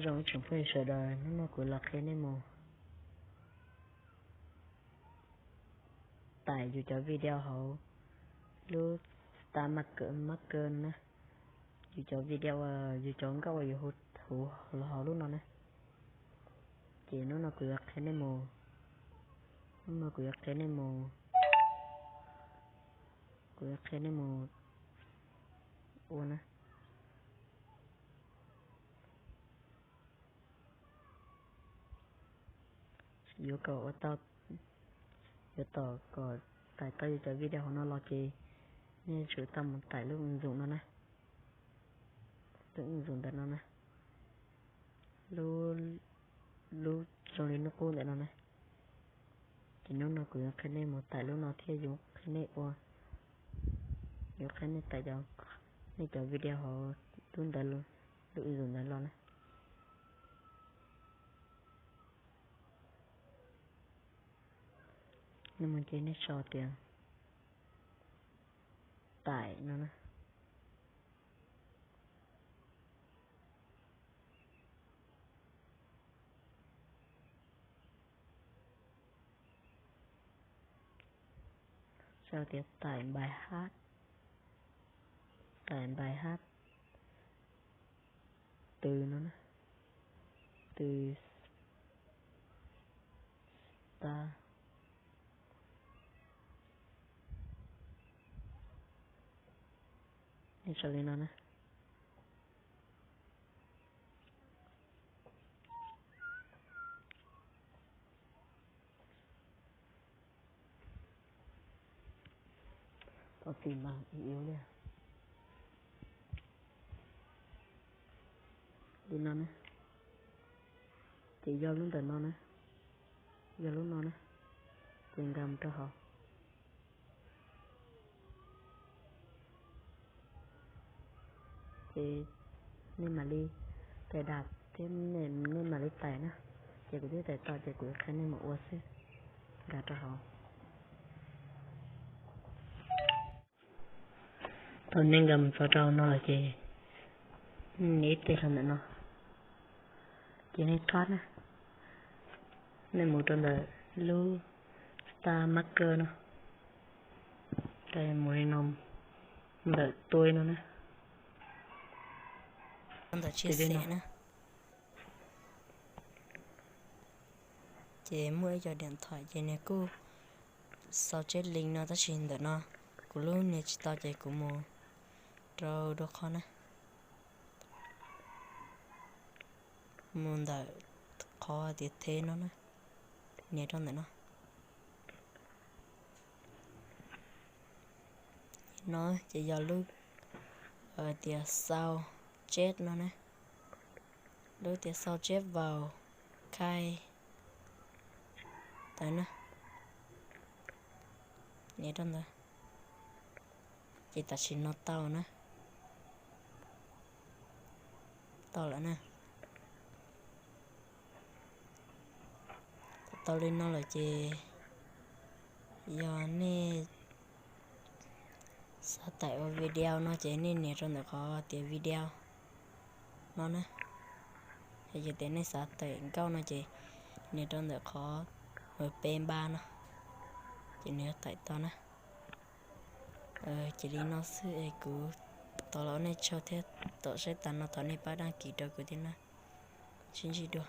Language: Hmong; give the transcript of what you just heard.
Zoo ib tsoom phooj ywg sawv daws, hnub no kuv los qhia nej mus tais yus cov video hauv lub Star Maker, Maker na. Yus cov video, yus cov nkauj uas yus hu, hu los hauv lub no na. Ces hnub no kuv yuav qhia nej mus, hnub no kuv yuav qhia nej mus, kuv yuav qhia nej mus ua na. Yuav kom ua tau, yuav tom kom tais tau yus cov video hauv no los ces nej yuav tsum tau mus tais lub ntxoom no na, lub ntxoom ntawm no na, lub, lub zoo li lub qub ntawm no na. Ces hnub no kuv yuav qhia nej mus tais lub no thiab yuav qhia nej ua, yuav qhia nej tais cov, nej cov video hauv lub ntawd, lub ntxoom ntawd los na. Nej mus ces nej sau tias tais no na. Sau tias tais npais hab, tais npais hab tw no na, tw, ta, nej sau li no na. Tau tim mas ib yam li, li no na. Ces yog lub ntawm no na, yog lub no na, ces nkag mus rau hauv. Ces nej mam li cais dam thiab nej mam li tais na. Ces kuv twb tais tau ces kuv qhia nej mus ua xwb. Nkag rau hauv. Thaum nej nkag mus txog rau no lawm ces nej ib teg rau ntawm no, ces nej rov na, nej mus rau ntawm lub Star Maker no, rau mus li no, ntawm tuaj no na, ntawm chia sẻ na. Ces muaj ib co điện thoại ces nws kuj sau tseb link no tab sis ntawm no kuv lub nias tsis tau ces kuv mus rau dua qhov na. Mus ntawm qhov tias thế no na, nias rau ntawm no. No ces yog lub tias sau tseb no na, lub tias sau tseb vào khai tawm na, nias rau ntawd. Ces tam sim no tau na, tau lawm na. Thaum tau li no lawm ces yog nej xav tải ua video no ces nej nias rau ntawm qhov tias video no na. Yog tias nej xav tải nkauj no ces nias rau ntawm qhov mp ba no, ces nws yuav tải tau na. Ces li no xwb es kuv thov los ua nej tsaug thiab, thaum saib tas no thov nej pab đăng ký rau kuv thiab na. Sib ntsib dua.